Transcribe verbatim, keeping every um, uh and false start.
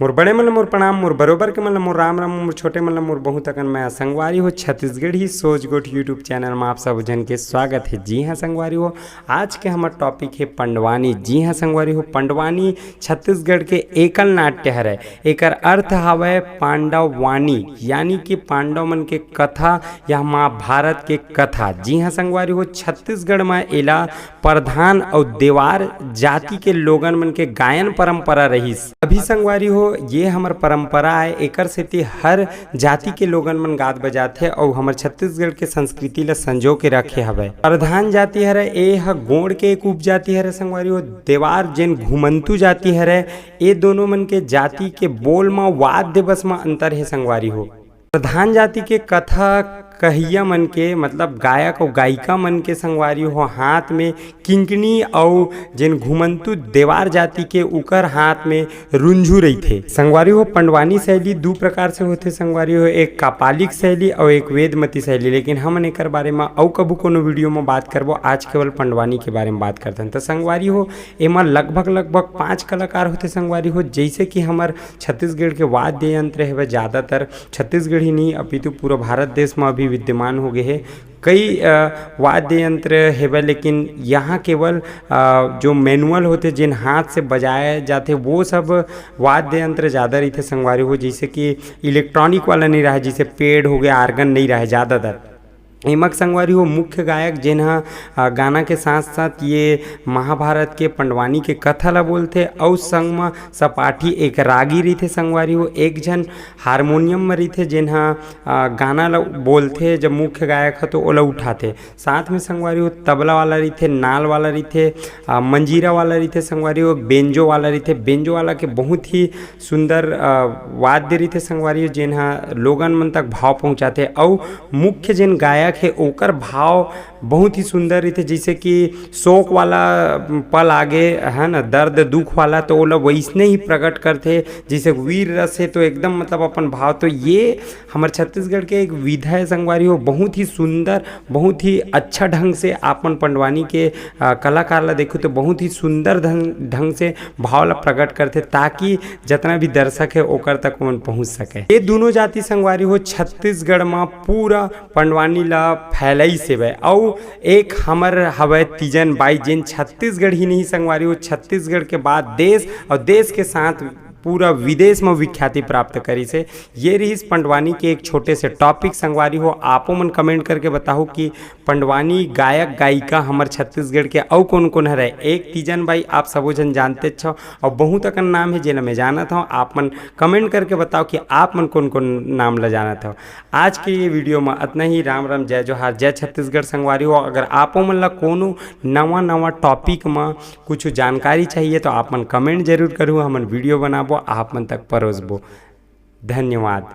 मोर बड़े मन ल मोर प्रणाम, मोर बरोबर के मन ल मोर राम राम, मोर छोटे मन ल मोर बहुत अकन मया। संगवारी हो, छत्तीसगढ़ी सोच गोठ YouTube चैनल म आप सब झन के स्वागत हे। जी हाँ संगवारी हो, आज के हमर टॉपिक हे पंडवानी। जी हाँ संगवारी हो, पंडवानी छत्तीसगढ़ के एकल नाट्य हरय। एकर अर्थ हवय पांडव वाणी, यानी कि पांडव मन के कथा या महाभारत के कथा। जी हाँ संगवारी हो, छत्तीसगढ़ म एला प्रधान अउ देवार जाति के लोगन मन के गायन परंपरा रहिस। अभी संगवारी हो, ये हमर परंपरा आय, एकर सेती हर जाति के लोगन मन गात बजाथे अउ हमर छत्तीसगढ़ के संस्कृति ल संजो के रखे हवय। प्रधान जाति हरय, ए ह गोंड़ के एक उपजाति हरय संगवारी हो। देवार जेन घुमंतू जाति हरय, ए दोनों मन के जाति के बोल म वाद्य बस म अंतर हे संगवारी हो। प्रधान जाति के कथा कहिया मन के, मतलब गायक अउ गायिका मन के संगवारी हो, हाथ में किंकनी अउ जेन घुमंतू देवार जाति के, उकर हाथ में रुंझू रहिथे। संगवारी हो, पंडवानी शैली दू प्रकार से होथे संगवारी हो, एक कापालिक शैली अउ एक वेदमती शैली, लेकिन हमन एकर बारे म अउ कभू कोनो वीडियो म बात करबो। आज केवल पंडवानी के बारे म बात करथन। त संगवारी हो, एमा लगभग लगभग पांच कलाकार होथे संगवारी हो। जैसे कि हमर छत्तीसगढ़ के वाद्य यंत्र हेवय, ज्यादातर छत्तीसगढ़ ही नहीं अपितु पूरा भारत देश म अभी विद्यमान हो गए हे। कई अ, वाद्य यंत्र हेवय, लेकिन यहाँ केवल अ, जो मैनुअल होथे, जेन हाथ से बजाए जाथे, वो सब वाद्य यंत्र ज़्यादा रहिथे संगवारी हो। जैसे कि इलेक्ट्रॉनिक वाला नहीं रहे, जैसे पेड हो गया, आर्गन नहीं रहे ज़्यादातर। एमक संगवारी हो, मुख्य गायक जेन ह, अ, गाना के साथ साथ ये महाभारत के पंडवानी के कथा ला बोलथे, अउ संग म सपाठी एक रागी रहिथे संगवारी हो, एक झन हारमोनियम म रहिथे जेन ह, अ, गाना ला बोलथे, जब मुख्य गायक ह तो ओला उठाथे। साथ में संगवारी हो, तबला वाला रहिथे, नाल वाला रहिथे, अ, मंजीरा वाला रहिथे संगवारी हो, बेंजो वाला रहिथे। बेंजो वाला के बहुत ही सुंदर, अ, वाद्य रहिथे संगवारी हो, जेन ह लोगन मन तक भाव पहुंचाथे। अउ मुख्य जेन गायक हे, ओकर भाव बहुत ही सुंदर रहिथे, जैसे कि शोक वाला पल आगे, है ना, दर्द दुख वाला, तो ओला वैसने ही प्रकट करथे, जैसे वीर रस हे, तो एकदम मतलब अपन भाव। तो ये हमर छत्तीसगढ़ के एक विधा हे संगवारी हो, बहुत ही सुंदर, बहुत ही अच्छा ढंग से आपन पंडवानी के, अ, कलाकार ला देखो तो बहुत ही सुंदर ढंग, ढंग से भाव ला प्रकट करथे, ताकि जतना भी दर्शक हे ओकर तक ओमन पहुंच सके। ये दोनों जाति संगवारी हो छत्तीसगढ़ म पूरा पंडवानी ला फैलाइस हेवय। अउ एक हमर हवय तीजन बाई, जेन छत्तीसगढ़ ही नहीं संगवारी हो, छत्तीसगढ़ के बाद देश अउ देश के साथ पूरा विदेश म विख्याति प्राप्त करिस हे। ये रहिस पंडवानी के एक छोटे से टॉपिक संगवारी हो। आपो मन कमेंट करके बताहू कि पंडवानी गायक गायिका हमर छत्तीसगढ़ के अउ कोन कोन हरय। एक तीजन बाई आप सबो झन जानतेच हव, अउ बहुत अकन नाम हे जेला मैं जानत हव, आप मन कमेंट करके बताओ कि आप मन कोन कोन नाम ला जानत हव। आज के ये वीडियो म अतना ही। राम राम, जय जोहार, जय छत्तीसगढ़ संगवारी हो। अगर आपो मन ला कोनो नवा नवा टॉपिक म कुछ जानकारी चाहिए तो आप मन कमेंट जरूर करू, हमन वीडियो बनाबो, आप मन तक परोसबो। धन्यवाद।